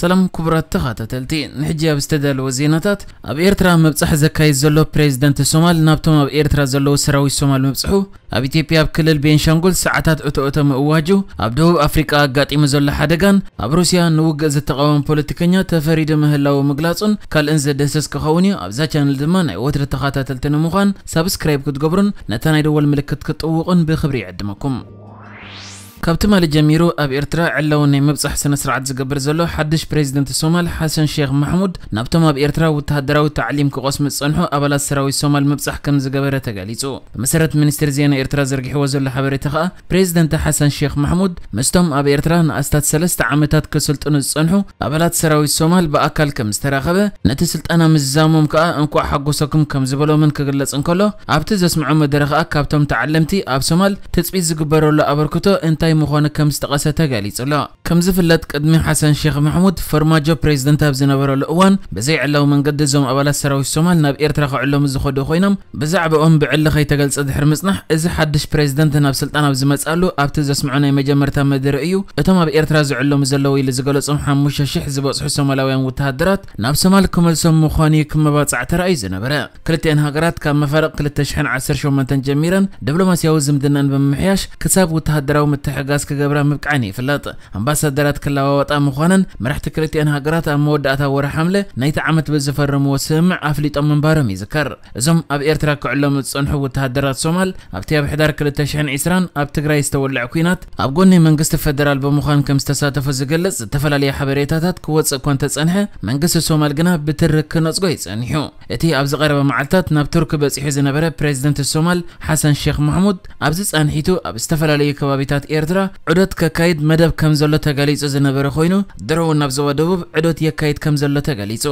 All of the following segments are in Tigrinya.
ሰላም ክቡራት ተኸታተልቲ፣ ንሕጂ ኣብ ዝተዳለወ ዜናታት፣ ኣብ ኤርትራ ምብጻሕ ዘካይድ ዘሎ ፕሬዝደንት ሶማል ናብቶም ኣብ ኤርትራ ዘለዉ ሰራዊት ሶማል ምብጽሑ፣ ኣብ ኢትዮጵያ ኣብ ክልል ቤንሻንጉል ሰዓታት እቶ እቶ ምእዋጁ፣ ኣብ ደቡብ ኣፍሪቃ ኣጋጢሙ ዘሎ ሓደጋን ኣብ ሩስያ ንውግእ ዝተቃወም ፖለቲከኛ ተፈሪዱ ምህላዉ ምግላጹን ካልእን ዘደሰስ ክኸውን እዩ። ኣብዛ ቻነል ድማ ናይ ወትሪ ተኸታተልቲ ንምዃን ሳብስክራይብ ክትገብሩን ነታ ናይ ደወል ምልክት ክትጥውቑን ብክብሪ ይዕድመኩም። ካብ ትማሊ ጀሚሩ ኣብ ኤርትራ ዕላዊ ናይ ምብጻሕ ስነ ስርዓት ዝገብር ዘሎ ሓድሽ ፕሬዝደንት ሶማል ሓሰን ሼክ ማሕሙድ ናብቶም ኣብ ኤርትራ ወተሃደራዊ ታዕሊም ክቐስሙ ዝጸንሑ ኣባላት ሰራዊት ሶማል ምብጻሕ ከም ዝገበረ ተገሊጹ። ብመሰረት ሚኒስትሪ ዜና ኤርትራ ዘርጊሕዎ ዘሎ ሓበሬታ ከኣ ፕሬዝደንት ሓሰን ሼክ ማሕሙድ ምስቶም ኣብ ኤርትራ ንኣስታት ሰለስተ ዓመታት ክስልጥኑ ዝጸንሑ ኣባላት ሰራዊት ሶማል ብኣካል ከም ዝተራኸበ፣ ነቲ ስልጠና ምዝዛሞም ከኣ እንቋዕ ሓጎሰኩም ከም ዝበሎምን ክግለጽ እንከሎ፣ ኣብቲ ዘስምዖ መደረ ከኣ ካብቶም ተዓለምቲ ኣብ ሶማል ትጽቢት ዝግበረሉ ኣበርክቶ እንታይ ምዃኑ ከም ዝጠቐሰ ተገሊጹ ኣሎ። ከም ዝፍለጥ ቅድሚ ሓሰን ሼክ ማሕሙድ ፈርማጆ ፕሬዝደንት ኣብ ዝነበረሉ እዋን ብዘይ ዕላዊ መንገዲ እዞም ኣባላት ሰራዊት ሶማል ናብ ኤርትራ ክዕለሙ ዝኸዱ ኮይኖም ብዛዕባኦም ብዕሊ ከይተገልጸ ድሕሪ ምጽናሕ እዚ ሓድሽ ፕሬዝደንት ናብ ስልጣን ኣብ ዝመጽኣሉ ኣብቲ ዘስምዖ ናይ መጀመርታ መደረ እዩ እቶም ኣብ ኤርትራ ዝዕለሙ ዘለዉ ኢሉ ዝገለጾም ሓሙሽተ ሽሕ ዝበጽሑ ሶማላውያን ወተሃደራት ናብ ሶማል ክመልሶም ምዃኑ እዩ ክመባጻዕ ተራእዩ ዝነበረ። ክልቲኤን ሃገራት ካብ መፋርቕ ክልተ ሽሕን ዓሰርተ ሸሞንተን ጀሚረን ዲፕሎማስያዊ ዝምድናን ብምምሕያሽ ክሳብ ወተሃደራዊ ምትሕግጋዝ ክገብራ ምብቃዕን ይፍለጥ። ኣምባሳደራት ክለዋወጣ ምዃነን መራሕቲ ክልቲኤን ሃገራት ኣብ መወዳእታ ወርሒ ሓምለ ናይቲ ዓመት ብዝፈረምዎ ስምምዕ ኣፍሊጦም ምንባሮም ይዝከር። እዞም ኣብ ኤርትራ ክዕለሙ ዝጸንሑ ወተሃደራት ሶማል ኣብቲ ኣብ ሕዳር ክልተ ሽሕን ዕስራን ኣብ ትግራይ ዝተወልዐ ኲናት ኣብ ጎኒ መንግስቲ ፈደራል ብምዃን ከም ዝተሳተፉ ዝገልጽ ዝተፈላለየ ሓበሬታታት ክወጽእ እኳ እንተጸንሐ፣ መንግስቲ ሶማል ግና ብትሪ ክነጽጎ እዩ ጸኒሑ። እቲ ኣብዚ ቀረባ መዓልታት ናብ ቱርኪ በጺሑ ዝነበረ ፕሬዝደንት ሶማል ሓሰን ሼክ ማሕሙድ ኣብዚ ጻንሒቱ ኣብ ዝተፈላለዩ ከባቢታት ኤርትራ ዑደት ከካይድ መደብ ከም ዘሎ ተገሊጹ ዝነበረ ኮይኑ፣ ድሮ እውን ናብ ዞባ ደቡብ ዑደት የካይድ ከም ዘሎ ተገሊጹ።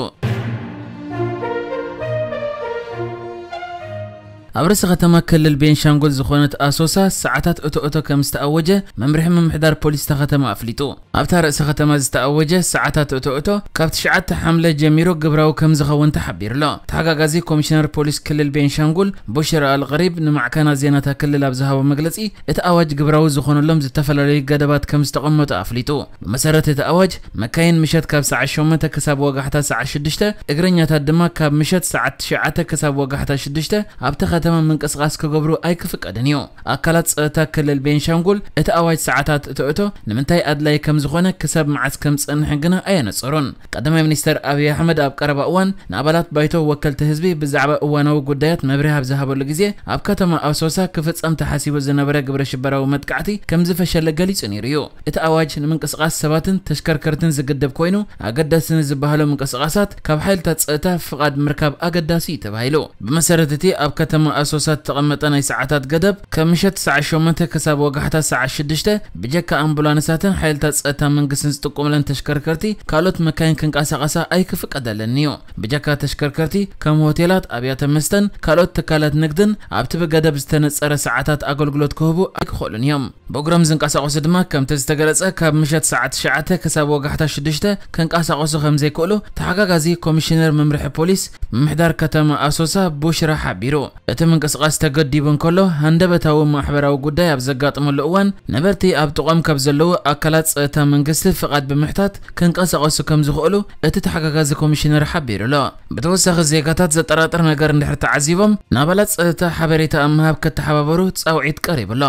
ኣብ ርእሰ ከተማ ክልል ቤንሻንጉል ዝኾነት ኣሶሳ ሰዓታት እቶ እቶ ከም ዝተኣወጀ መምርሒ ምምሕዳር ፖሊስ እታ ከተማ ኣፍሊጡ። ኣብታ ርእሰ ከተማ ዝተኣወጀ ሰዓታት እቶ እቶ ካብ ትሽዓተ ሓምለ ጀሚሩ ግብራዊ ከም ዝኸውን ተሓቢሩ ኣሎ። ተሓጋጋዚ ኮሚሽነር ፖሊስ ክልል ቤንሻንጉል ቡሽራ ኣልቀሪብ ንማዕከናት ዜና እታ ክልል ኣብ ዝሃቦ መግለጺ፣ እቲ ኣዋጅ ግብራዊ ዝኾነሎም ዝተፈላለዩ ገደባት ከም ዝተቐመጡ ኣፍሊጡ። ብመሰረት እቲ ኣዋጅ፣ መካይን ምሸት ካብ ሰዓት ሸሞንተ ክሳብ ወጋሕታ ሰዓት ሽዱሽተ፣ እግረኛታት ድማ ካብ ምሸት ሰዓት ትሽዓተ ክሳብ ወጋሕታ ሽዱሽተ ኣብታ ከተማ ምንቅስቓስ ክገብሩ ኣይክፍቀድን እዩ። ኣካላት ጸጥታ ክልል ቤንሻንጉል እቲ ኣዋጅ ሰዓታት እቶ እቶ ንምንታይ ኣድላዪ ከም ዝኾነ ክሳብ መዓስ ከም ዝጸንሕ ግና ኣየነጸሩን። ቀዳማይ ሚኒስተር ኣብይ ኣሕመድ ኣብ ቀረባ እዋን ንኣባላት ባይቶ ወከልቲ ህዝቢ ብዛዕባ እዋናዊ ጉዳያት መብርሂ ኣብ ዝሃበሉ ግዜ፣ ኣብ ከተማ ኣሶሳ ክፍጸም ተሓሲቡ ዝነበረ ግብረ ሽበራዊ መጥቃዕቲ ከም ዝፈሸለ ገሊጹ ነይሩ እዩ። እቲ ኣዋጅ ንምንቅስቓስ ሰባትን ተሽከርከርትን ዝግድብ ኮይኑ፣ ኣገደስቲ ንዝበሃሉ ምንቅስቓሳት ካብ ሓይልታት ጸጥታ ፍቓድ ምርካብ ኣገዳሲ እዩ ተባሂሉ። ብመሰረት እቲ ኣብ ከተማ ኣሶሳ ዝተቐመጠ ናይ ሰዓታት ገደብ፣ ካብ ምሸት ሰዓት ሸሞንተ ክሳብ ወጋሕታ ሰዓት ሽዱሽተ፣ ብጀካ ኣምቡላንሳትን ሓይልታት ጸጥታ መንግስትን ዝጥቀሙለን ተሽከርከርቲ፣ ካልኦት መካይን ክንቀሳቐሳ ኣይክፍቀደለን እዩ። ብጀካ ተሽከርከርቲ ከም ሆቴላት፣ ኣብያተ መስተን ካልኦት ትካላት ንግድን ኣብቲ ብገደብ ዝተነጸረ ሰዓታት ኣገልግሎት ክህቡ ኣይክኽእሉን እዮም። ብእግሮም ዝንቀሳቐሱ ድማ ከምቲ ዝተገለጸ ካብ ምሸት ሰዓት ትሽዓተ ክሳብ ወጋሕታ ሽዱሽተ ክንቀሳቐሱ ከም ዘይክእሉ ተሓጋጋዚ ኮሚሽነር መምርሒ ፖሊስ ምምሕዳር ከተማ ኣሶሳ ቡሽራ ሓቢሩ። እቲ ምንቅስቓስ ተገዲቡ እንከሎ፣ ሃንደበታዊ ማሕበራዊ ጉዳይ ኣብ ዘጋጥመሉ እዋን፣ ነበርቲ ኣብ ጥቖም ካብ ዘለዉ ኣካላት ጸጥታ መንግስቲ ፍቓድ ብምሕታት ክንቀሳቐሱ ከም ዝኽእሉ እቲ ተሓጋጋዚ ኮሚሽነር ሓቢሩ ኣሎ። ብተወሳኺ፣ ዜጋታት ዘጠራጥር ነገር እንድሕር ተዓዚቦም፣ ንኣባላት ጸጥታ ሓበሬታ ኣብ ምሃብ ክተሓባበሩ ጻውዒት ቀሪቡ ኣሎ።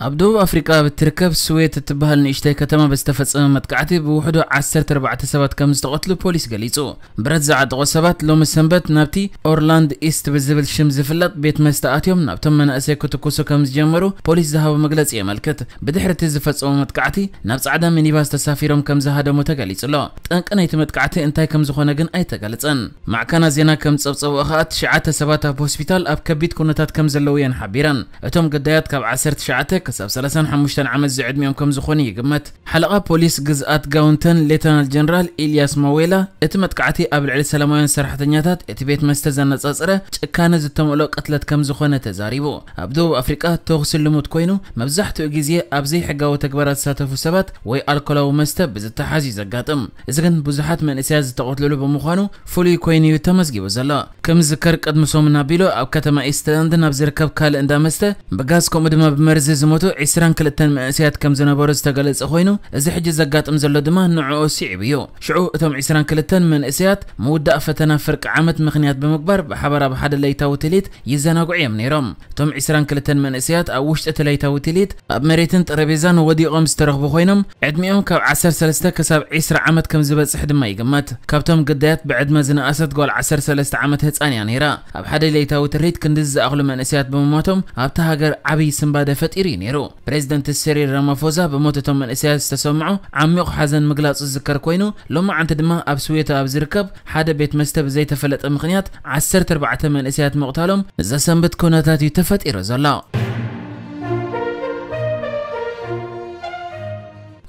ኣብ ደቡብ ኣፍሪቃ ኣብ እትርከብ ስዌት እትበሃል ንእሽተይ ከተማ ብዝተፈጸመ መጥቃዕቲ ብውሕዱ ዓሰርተ ኣርባዕተ ሰባት ከም ዝተቐትሉ ፖሊስ ገሊጹ። ብረት ዝዓጠቑ ሰባት ሎሚ ሰንበት ናብቲ ኦርላንድ ኢስት ብዝብል ሽም ዝፍለጥ ቤት መስተ ኣትዮም ናብቶም መናእሰይ ክትኩሱ ከም ዝጀመሩ ፖሊስ ዝሃቦ መግለጺ የመልክት። ብድሕሪ እቲ ዝፈጸሙ መጥቃዕቲ ናብ ጻዕዳ ሚኒባስ ተሳፊሮም ከም ዝሃደሙ ተገሊጹ ኣሎ። ጠንቂ ናይቲ መጥቃዕቲ እንታይ ከም ዝኾነ ግን ኣይተገለጸን። ማዕከናት ዜና ከም ዝጸብጸብኦ ከኣ ትሽዓተ ሰባት ኣብ ሆስፒታል ኣብ ከቢድ ኩነታት ከም ዘለዉ እየን ሓቢረን። እቶም ግዳያት ካብ ዓሰርተ ትሽዓተ ክሳብ ሰላሳን ሓሙሽተን ዓመት ዝዕድሚኦም ከም ዝኾኑ ይግመት። ሓለቓ ፖሊስ ግዝኣት ጋውንተን ሌተናል ጀነራል ኢልያስ ማዌላ፣ እቲ መጥቃዕቲ ኣብ ልዕሊ ሰላማውያን ሰራሕተኛታት እቲ ቤት መስተ ዘነጻጸረ ጭካነ ዝተመልኦ ቅትለት ከም ዝኾነ ተዛሪቡ። ኣብ ደቡብ ኣፍሪቃ ተኹሲ ልሙድ ኮይኑ፣ መብዛሕትኡ ግዜ ኣብ ዘይሕጋዊ ተግባራት ዝሳተፉ ሰባት ወይ ኣልኮላዊ መስተ ብዝተሓዝ እዩ ዘጋጥም። እዚ ግን ብዙሓት መንእሰያት ዝተቐትልሉ ብምዃኑ ፍሉይ ኮይኑ እዩ ተመዝጊቡ ዘሎ። ከም ዝዝከር፣ ቅድሚ ሰሙን ኣቢሉ ኣብ ከተማ ኢስትላንድ ናብ ዝርከብ ካልእ እንዳ መስተ ብጋዝ ከምኡ ድማ ብመርዚ ዝሞቱ እቶ ዒስራን ክልተን መንእሰያት ከም ዝነበሩ ዝተገለጸ ኮይኑ፣ እዚ ሕጂ ዘጋጥም ዘሎ ድማ ንዕኡ ስዒቡ እዩ። ሽዑ እቶም ዒስራን ክልተን መንእሰያት ምውዳእ ፈተና ፍርቂ ዓመት ምኽንያት ብምግባር ብሓባር ኣብ ሓደ ለይታዊ ትልሂት ይዘናግዑ እዮም ነይሮም። እቶም ዒስራን ክልተን መንእሰያት ኣብ ውሽጢ እቲ ለይታዊ ትልሂት ኣብ መሬትን ጠረጴዛን ወዲቖም ዝተረኽቡ ኮይኖም፣ ዕድሚኦም ካብ ዓሰርተ ሰለስተ ክሳብ ዒስራ ዓመት ከም ዝበጽሕ ድማ ይግመት። ካብቶም ግዳያት ብዕድመ ዝነኣሰት ጓል ዓሰርተ ሰለስተ ዓመት ህጻን እያ ነይራ። ኣብ ሓደ ለይታዊ ትርኢት ክንድዚ ዝኣኽሉ መንእሰያት ብምሞቶም ኣብታ ሃገር ዓብዪ ስንባደ ፈጢሩ እዩ ነይሩ። ፕሬዚደንት ሲሪል ራማፎዛ ብሞት እቶም መንእሰያት ዝተሰምዖ ዓሚቑ ሓዘን ምግላጹ ዝዝከር ኮይኑ፣ ሎማዓንቲ ድማ ኣብ ስዌቶ ኣብ ዝርከብ ሓደ ቤት መስተ ብዘይተፈለጠ ምኽንያት ዓሰርተ ኣርባዕተ መንእሰያት ምቕታሎም ዘሰንብት ኩነታት እዩ ተፈጢሩ ዘሎ።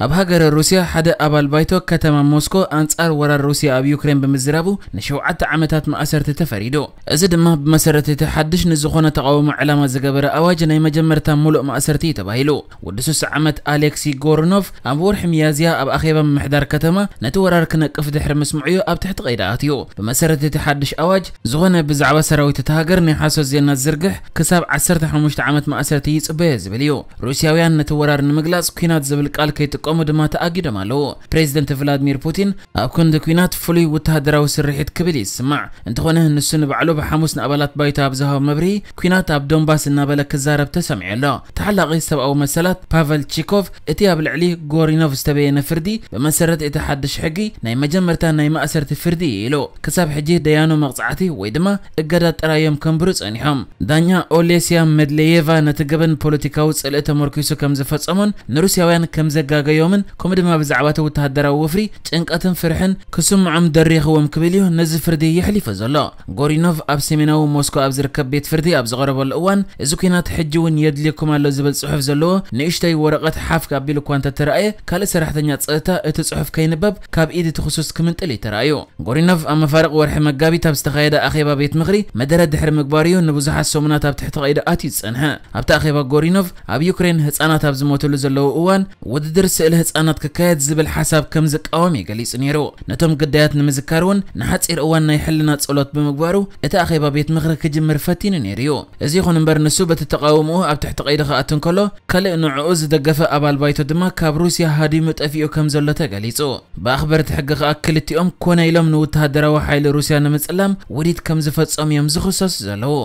ኣብ ሃገረ ሩስያ ሓደ ኣባል ባይቶ ከተማ ሞስኮ ኣንጻር ወራር ሩስያ ኣብ ዩክሬን ብምዝራቡ ንሸውዓተ ዓመታት ማእሰርቲ ተፈሪዱ። እዚ ድማ ብመሰረት እቲ ሓድሽ ንዝኾነ ተቓውሞ ዕላማ ዝገበረ ኣዋጅ ናይ መጀመርታ ሙሉእ ማእሰርቲ እዩ ተባሂሉ። ወዲ ስሳ ዓመት ኣሌክሲ ጎርኖቭ ኣብ ወርሒ ሚያዝያ ኣብ ኣኼባ ምምሕዳር ከተማ ነቲ ወራር ክነቅፍ ድሕሪ ምስምዑ እዩ ኣብ ትሕቲ ቀይዲ ኣትዩ። ብመሰረት እቲ ሓድሽ ኣዋጅ ዝኾነ ብዛዕባ ሰራዊት እቲ ሃገር ናይ ሓሶት ዜና ዝዝርግሕ ክሳብ ዓሰርተ ሓሙሽተ ዓመት ማእሰርቲ ይጽበዮ ዝብል እዩ። ሩስያውያን ነቲ ወራር ንምግላጽ ኲናት ዝብል ቃል ከይጥቀሙ ድማ ተኣጊዶም ኣለዉ። ፕሬዚደንት ቭላድሚር ፑቲን ኣብ ክንዲ ኲናት ፍሉይ ወተሃደራዊ ስርሒት ክብል ይስማዕ። እንተኾነ ንሱ ንባዕሉ ብሓሙስ ንኣባላት ባይቶ ኣብ ዝሃቦ መብርሂ ኲናት ኣብ ዶንባስ እናበለ ክዛረብ ተሰሚዑ ኣሎ። ተሓላቒ ሰብኣዊ መሰላት ፓቨል ቺኮቭ እቲ ኣብ ልዕሊ ጎሪኖቭ ዝተበየነ ፍርዲ ብመሰረት እቲ ሓድሽ ሕጊ ናይ መጀመርታ ናይ ማእሰርቲ ፍርዲ እዩ ኢሉ። ክሳብ ሕጂ ደያኑ መቕጻዕቲ ወይ ድማ እገዳ ጥራይ እዮም ከንብሩ ጸኒሖም። ዳኛ ኦሌስያ መድሌየቫ ነቲ ገበን ፖለቲካዊ ጽልኢ ተመርኪሱ ከም ዝፈጸሞን ንሩስያውያን ከም ዘጋገዮምን ከምኡ ድማ ብዛዕባ እቲ ወተሃደራዊ ወፍሪ ጭንቀትን ፍርሕን ክስምዖም ደሪኽዎም ክብል እዩ ነዚ ፍርዲ የሕሊፉ ዘሎ። ጎሪኖቭ ኣብ ሰሜናዊ ሞስኮ ኣብ ዝርከብ ቤት ፍርዲ ኣብ ዝቐረበሉ እዋን፣ እዚ ኲናት ሕጂ እውን የድልየኩም ኣሎ ዝብል ጽሑፍ ዘለዎ ንእሽተይ ወረቐት ሓፍ ኣቢሉ እኳ እንተተራእየ፣ ካልእ ሰራሕተኛ ጸጥታ እቲ ጽሑፍ ከይንበብ ካብ ኢድ እቲ ክሱስ ክምንጥል እዩ ተራእዩ። ጎሪኖቭ ኣብ መፋርቕ ወርሒ መጋቢት ኣብ ዝተኻየደ ኣኼባ ቤት ምኽሪ መደረ ድሕሪ ምግባሩ እዩ ንብዙሓት ሰሙናት ኣብ ትሕቲ ቀይዲ ኣትዩ ዝጸንሐ። ኣብቲ ኣኼባ ጎሪኖቭ ኣብ ዩክሬን ህጻናት ኣብ ዝሞትሉ ዘለዉ እዋን ውድድር ስእሊ ህጻናት ክካየድ ዝብል ሓሳብ ከም ዝቃወም እዩ ገሊጹ ነይሩ። ነቶም ግዳያት ንምዝካር እውን ንሓጺር እዋን ናይ ሕልና ጸሎት ብምግባሩ እቲ ኣኼባ ቤት ምኽሪ ክጅምር ፈቲኑ ነይሩ እዩ። እዚ ይኹን እምበር ንሱ በቲ ተቓውምኡ ኣብ ትሕቲ ቀይዲ ክኣቱ እንከሎ ካልእ ንዕኡ ዝደገፈ ኣባል ባይቶ ድማ ካብ ሩስያ ሃዲሙ ጠፊኡ ከም ዘሎ ተገሊጹ። ብኣኽበርቲ ሕጊ ከኣ ክልቲኦም ኮነ ኢሎም ንወተሃደራዊ ሓይሊ ሩስያ ንምጽላም ውዲት ከም ዝፈጸሙ እዮም ዝኽሰሱ ዘለዉ።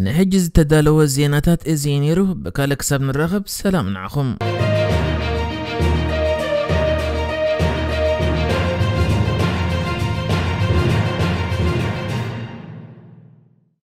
ንሕጂ ዝተዳለወ ዜናታት እዚ እዩ ነይሩ። ብካልእ ክሳብ ንራኸብ ሰላም ንዓኹም።